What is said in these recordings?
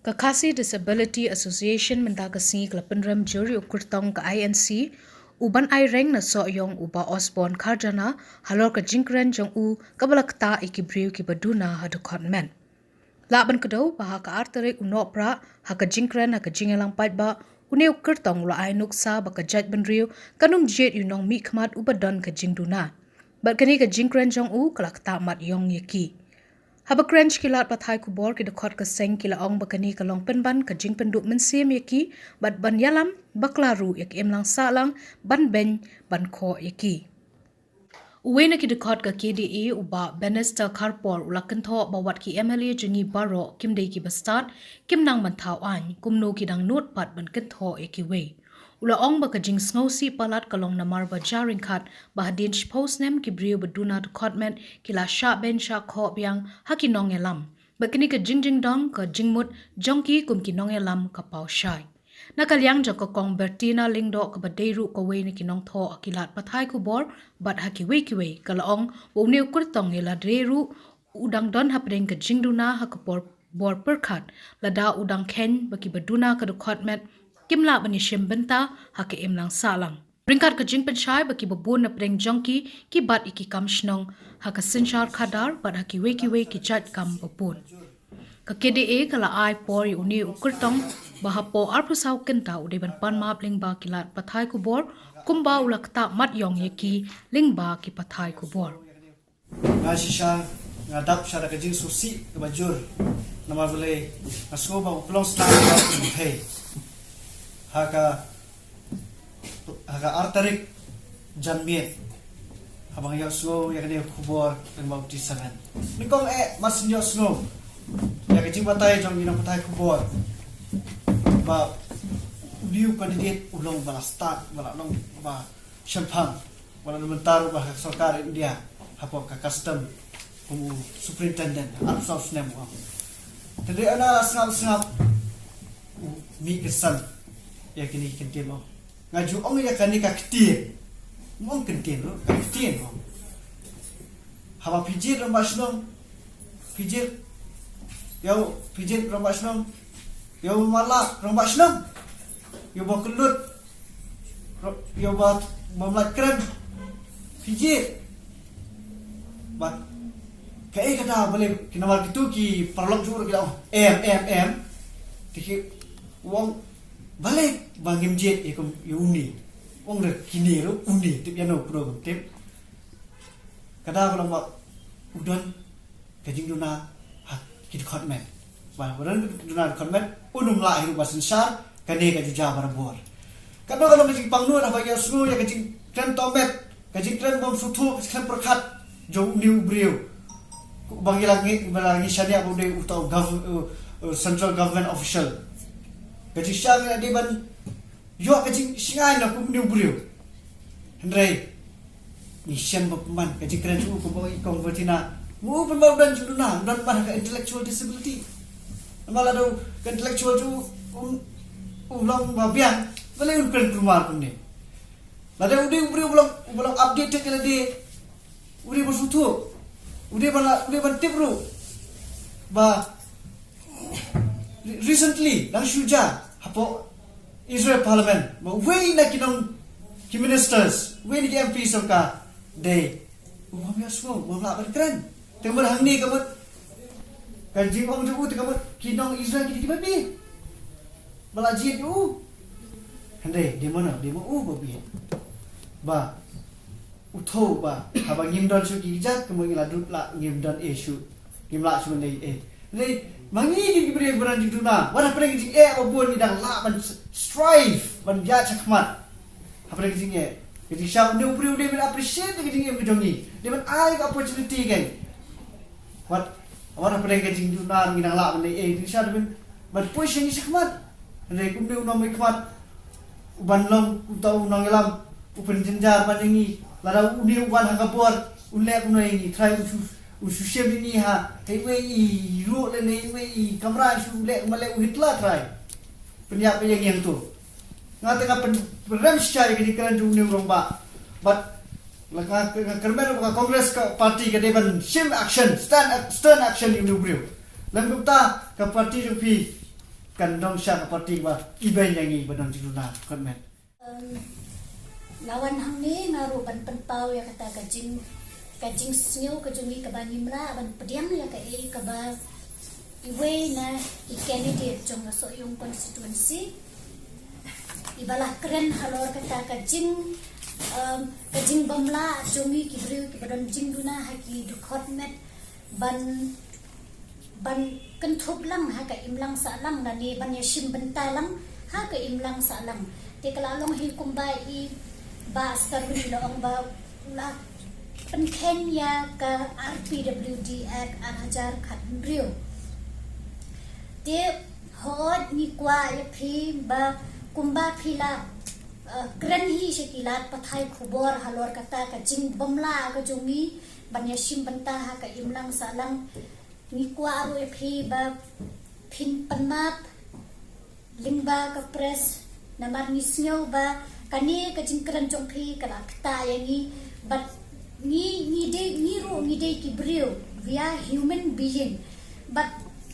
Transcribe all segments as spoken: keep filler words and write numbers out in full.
Ka Khasi Disability Association mynta ka sngi ka la pynrem jur ïa u kyrtong ka I N C u ban ai reng na sohïong u Bah Osborne Kharjana halor ka jingkren jong u kaba la ktah ïa ki briew kiba duna ha dkhot met. Lah ban kdew ba ha ka ar tarik u Nohprah ha ka jingkren ha ka jingïalang paidbah, une u kyrtong u la ai nuksa ba ka jaitbynriew kan ym jied ïa u nongmihkhmat uba don ka jingduna. Bad kane ka jingkren jong u ka la ktah mat ïong ïa ki. Haba kren sha ki lad pathai khubor, ki dkhot ka seng ki la ong ba kane ka long pynban ka jingpynduh mynsiem ïa ki bad ban ïalam bakla ruh ïa ka imlang sahlang ban beiñ ban khoh ïa ki. Uwei na ki dkhot ka K D A u Bah Bannister Kharpor u la kynthoh ba wat ki M L A jong ngi baroh kim dei kiba stad, kim nang ban thaw aiñ, kumno ki dang nud pat ban kynthoh ïa kiwei. U la ong ba ka jingsngewsih palat ka long namar ba jia ryngkat ba hadien shiphew snem ki briew ba duna dkhot met ki la shah beiñ shah khoh biang ha ki nongïalam. Bad kane ka jingjingdong ka jingmut jong ki kum ki nongïalam ka paw shai. Na ka liang jong ka Kong Bertina Lyngdoh kaba dei ruh kawei na ki nongthoh ha ki lad pathai khubor bad ha kiwei kiwei, ka la ong ba une u kyrtong ïa lade ruh u dang don hapdeng ka jingduna ha ka por bor pyrkhat, lada u dang kheiñ ba kiba duna ka dkhot met kim lah ban ïashim bynta ha ka imlang sahlang. Ryngkat ka jingpynshai ba kiba bun napdeng jong ki ki bat ïa ki kam shnong ha ka synshar khadar bad ha kiwei kiwei ki jait kam ba bun. Ka K D A ka la ai por ïa une u kyrtong ba hapoh arphew saw kynta u dei ban pan map lyngba ki lad pathai khubor, kumba u la ktah mat ïong ïa ki lyngba ki pathai khubor. Nga shisha nga dap sha da ka jingsngewsih kaba jur. Namar balei? Nga sngew ba u pynlong star ba u thei ha ka, ha ka ar tarik janmiet, haba nga ïohsngew ïa kane ka khubor lyngba u T seven. Nyngkong eh mar shu ïohsngew ïa ka jingbatai jong ki nongpathai khubor ba u dei u candidate u long ba la stad, ba la long ba shemphang, ba la don mynta ruh ba ha ka sorkar India hapoh ka custom kum u superintendent arphew saw snem u ong. Te dei ana la sngap sngap u mih kyrsan ïa kine ki kyntien, ong. Nga ju ong ïa kane ka ktien. Ym ong kyntien ruh, ka ktien, ong. Haba phi jied rangbah shnong, phi jied, ïa u, phi jied rangbah shnong, ïa u mala rangbah shnong, ïa u ba kyllut, ro-, ïa u ba, bym lah kren, phi jied. Bad kaei kata balei, ki namar kito ki paralok jong u ruh ki la ong em, em, em. Te ki ong balei ba ngim jied ïa kum ïa une. Ong da kine ruh une, tip ïa no, pro tip. Kata ka long ba u don ka jingduna ha ki dkhot met. Ba u don ka jingduna dkhot met, un ym lah hi ruh ba synshar, kane ka ju jia barabor. Kata ka long ka jingpangnud haba ïohsngew ïa ka jingkren tohmet, ka jingkren bym sngewthuh, ka jingkren pyrkhat jong une u briew. Ba ngi la ngi, ba la ngi shaniah ba u dei uta u gov-, u, u central government official. Ka jingshisha ngi la dei ban ïoh ka jingshngaiñ na kum une u briew. Hynrei ngi shem ba pynban ka jingkren jong u, kumba i Kong Bertina, u pynban u don jingduna, u don pynban ka intellectual disability. Namar lada u ka intellectual jong u um, u long ba biang, balei un kren kulmar kumne. Lada u dei u briew u long, u long updated ïa lade, u dei ban sngewthuh, u dei ban la, u dei ban tip ruh ba recently dang shu jia hapoh Israel Parliament ba uwei na ki nong, ki ministers, uwei na ki M Ps jong ka dei u bym ïohsngew, u bym lah ban kren. Te mut hangne ka mut ka jingong jong u, te ka mut ki nong Israel ki dei kiba bieit ba la jied ïa u. Hynrei dei mano, dei ma u ba bieit. Ba u thew ba haba ngim don shuh ki kjat, kumno ngi la dut lah, ngim don eh shuh, ngim lah shuh ban leh eh. Hynrei ma ngi ki briew ba don jingduna, wat hapdeng ka jingeh ba bun ngi dang lah ban strive ban ïaid shakhmat. Hapdeng ka jingeh, ka jingshah, une u briew u dei ban appreciate ka jingim ka jong ngi, dei ban ai ka opportunity ka. Wat, wat hapdeng ka jingduna ngi dang lah ban leh eh, ka jingshah dei ban, ban push ïa ngi shakhmat. Hynrei kumne u nongmihkhmat u ban long uta u nongïalam u pynjynjar ban ïa ngi. Lada une u wan ha ka bor un leh kumno ïa ngi, trai un shu, un shu shim ïa ngi ha, ha iwei i ruh lane iwei i kamra, shu leh kumba leh u Hitler trai. Pynïap ïa ngi hangto. Nga te nga pyn-, pynrem shisha ïa ka jingkren jong une u rangbah. Bad la nga, nga kyrmen ba ka Congress ka party ka dei ban shim action, stand, stern action ïa une u briew. Lem kumta ka party jong phi, kan long sha ka party ba i beiñ ïa ngi ba don jingduna dkhot met. Em, nga wan hangne nga ruh ban pynpaw ïa kata ka jing, ka jingsngew ka jong ngi kaba ngim lah ban pdiang ïa kaei kaba iwei na i candidate jong ka Sohiong constituency iba la kren halor kata ka jing, em, ka jingbymlah jong ngi ki briew kiba don jingduna ha ki dkhot met ban, ban kynthup lang ha ka imlang sahlang lane ban ïashim bynta lang ha ka imlang sahlang. Te ka la long hi kumba i Bah Skarwin i la ong ba u la pynkheiñ ïa ka R P W D Act ar hajar khathynriew. Te hooid ngi kwah ïa phi ba kumba phi la, eh, kren hi sha ki lad pathai khubor halor kata ka jingbymlah ka jong ngi ban ïashim bynta ha ka imlang sahlang. Ngi kwah ruh ïa phi ba phin pynmap lyngba ka press, namar ngi sngew ba kane ka jingkren jong phi ka la ktah ïa ngi, bad ngi, ngi dei, ngi ruh ngi dei ki briew, we are human being. Bad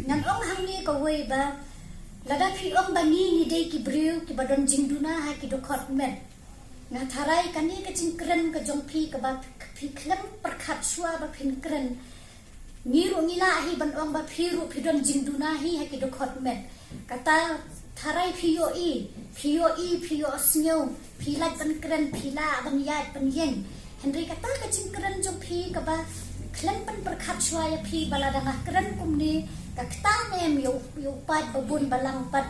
ngan ong hangne kawei ba lada phi ong ba ngi, ngi dei ki briew kiba don jingduna ha ki dkhot met, nga tharai kane ka jingkren ka jong phi kaba phi khlem pyrkhat shuwa ba phin kren, ngi ruh ngi lah hi ban ong ba phi ruh phi don jingduna hi ha ki dkhot met. Kata tharai phi ïohi, phi ïohi, phi ïohsngew, phi lah ban kren, phi lah ban ïaid ban ïeng. Hynrei kata ka jingkren jong phi kaba khlem pynpyrkhat shuwa ïa phi ba lada nga kren kumne ka ktah ne em ïa u, ïa u paid babun balang, bad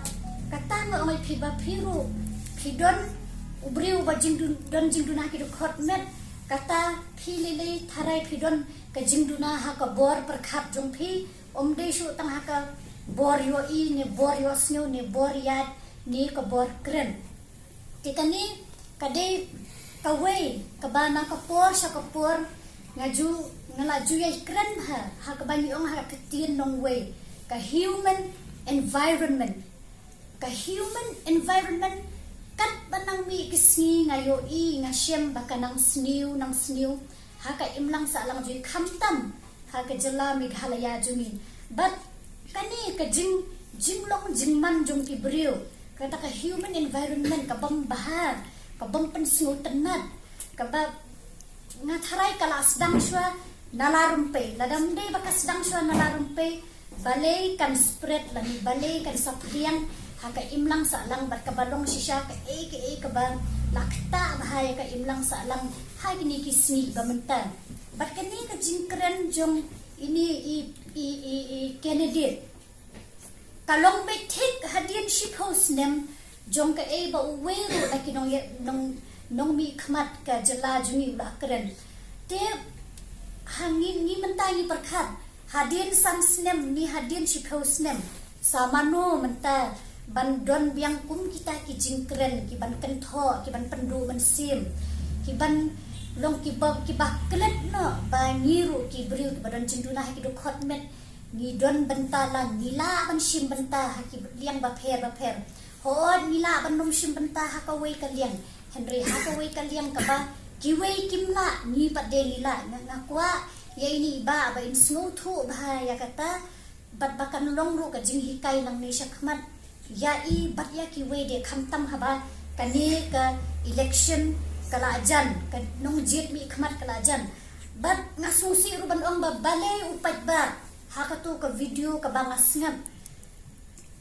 kata nga ong ïa phi ba phi ruh phi don u briew ba jingdun, don jingduna ha ki dkhot met. Kata phi lei lei tharai phi don ka jingduna ha ka bor pyrkhat jong phi, ym dei shuh tang ha ka bor ïohi ne bor ïohsngew ne bor ïaid ne ka bor kren. Te kane ka dei kawei kaba na ka por sha ka por nga ju, nga la ju ïai kren ha, ha kaba ngi ong ha ka ktien nongwei, ka human environment. Ka human environment, katba nang mih ki sngi nga ïohi, nga shem ba ka nang sniew, nang sniew ha ka imlang sahlang jong ngi, khamtam ha ka jylla Meghalaya jong ngi. Bad kane ka jing, jinglong jingman jong ki briew, kata ka human environment ka bym bha, ka bym pynsngewtynnat, kaba nga tharai ka la sdang shuwa na Lar Rympei. Lada ym dei ba ka sdang shuwa na Lar Rympei, balei kan spread lane balei kan saphriang ha ka imlang sahlang, bad kaba long shisha kaei kaei kaba la ktah bha ïa ka imlang sahlang ha kine ki sngi ba mynta. Bad kane ka jingkren jong ine i, i, i, i candidate ka long beit thik hadien shiphew snem jong kaei ba uwei ruh na ki nong, nong, nongmihkhmat ka jylla jong ngi u la kren. Te ha ngi, ngi mynta ngi pyrkhat hadien san snem ne hadien shiphew snem, sa mano mynta ban don biang kum kita ki jingkren kiban kynthoh, kiban pynduh mynsiem, kiban long kiba, kiba klet noh ba ngi ruh ki briew kiba don jingduna ha ki dkhot met ngi don bynta lang, ngi lah ban shim bynta ha ki liang bapher bapher. Hooid ngi lah ban ym shim bynta ha kawei ka liang, hynrei ha kawei ka liang kaba kiwei kim lah, ngi pat de ngi lah. Nga, nga kwah ïa ine i bah ba in sngewthuh bha ïa kata, bad ba kan long ruh ka jinghikai nangne shakhmat ïa i bad ïa kiwei de, khamtam haba kane ka election ka la jan, ka nongjied mihkhmat ka la jan. Bad nga sngewsih ruh ban ong ba balei u paidbah ha kato ka video kaba nga sngap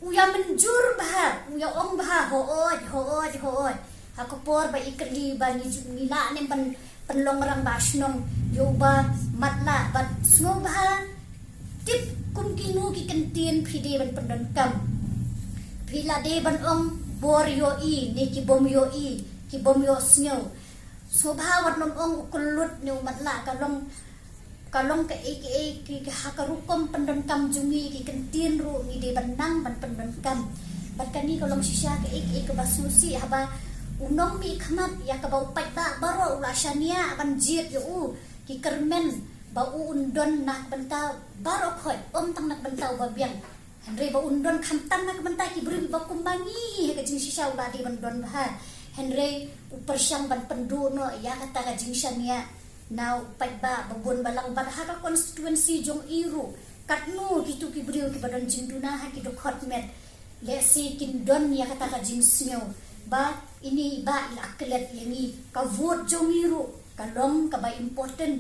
u ïa mynjur bha, u ïa ong bha, hooid, hooid, hooid. Ha ka por ba i kylli ba ngi ju, ngi lah ne em ban pynlong rangbah shnong ïa u Bah Matlah, bad sngewbha tip kum kino ki kyntien phi dei ban pyndonkam. Phi la dei ban ong bor ïohi ne ki bym ïohi, ki bym ïohsngew. Sngewbha wat nym ong u kyllut ne u matlah, ka long, ka long kaei kaei ki, ki ha ka rukom pyndonkam jong ngi, ki kyntien ruh ngi dei ban nang ban pyndonkam. Bad kane ka long shisha kaei kaei kaba sngewsih haba u nongmihkhmat ïa kaba u paidbah baroh u la shaniah ban jied ïa u, ki kyrmen ba u un don na ka bynta baroh khoit, ym tang na ka bynta uba biang. Hynrei ba un don khamtam na ka bynta ki briew ba kum ma ngi hi, ha ka jingshisha u la dei ban don bha. Hynrei u pyrshang ban pynduh noh ïa kata ka jingshaniah na u paidbah babun balang bad ha ka constituency jong i ruh katno kito ki briew kiba don jingduna ha ki dkhot met. Lehse kin don ïa kata ka jingsngew ba ine i bah i la klet ïa ngi, ka vote jong ngi ruh ka long kaba important,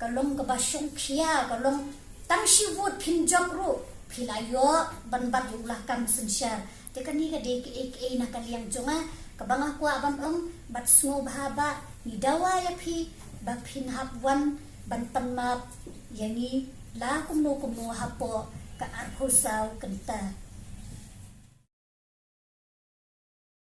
ka long kaba shongkhia, ka long tang shi vote phin jop ruh phi la ïoh ban bat ïa u lakam synshar. Te kane ka dei kaei kaei na ka liang jong nga kaba nga kwah ban ong bad sngewbha ba ngi dawa ïa phi ba phin hap wan ban pan map ïa ngi la kumno kumno hapoh ka arphew saw kynta.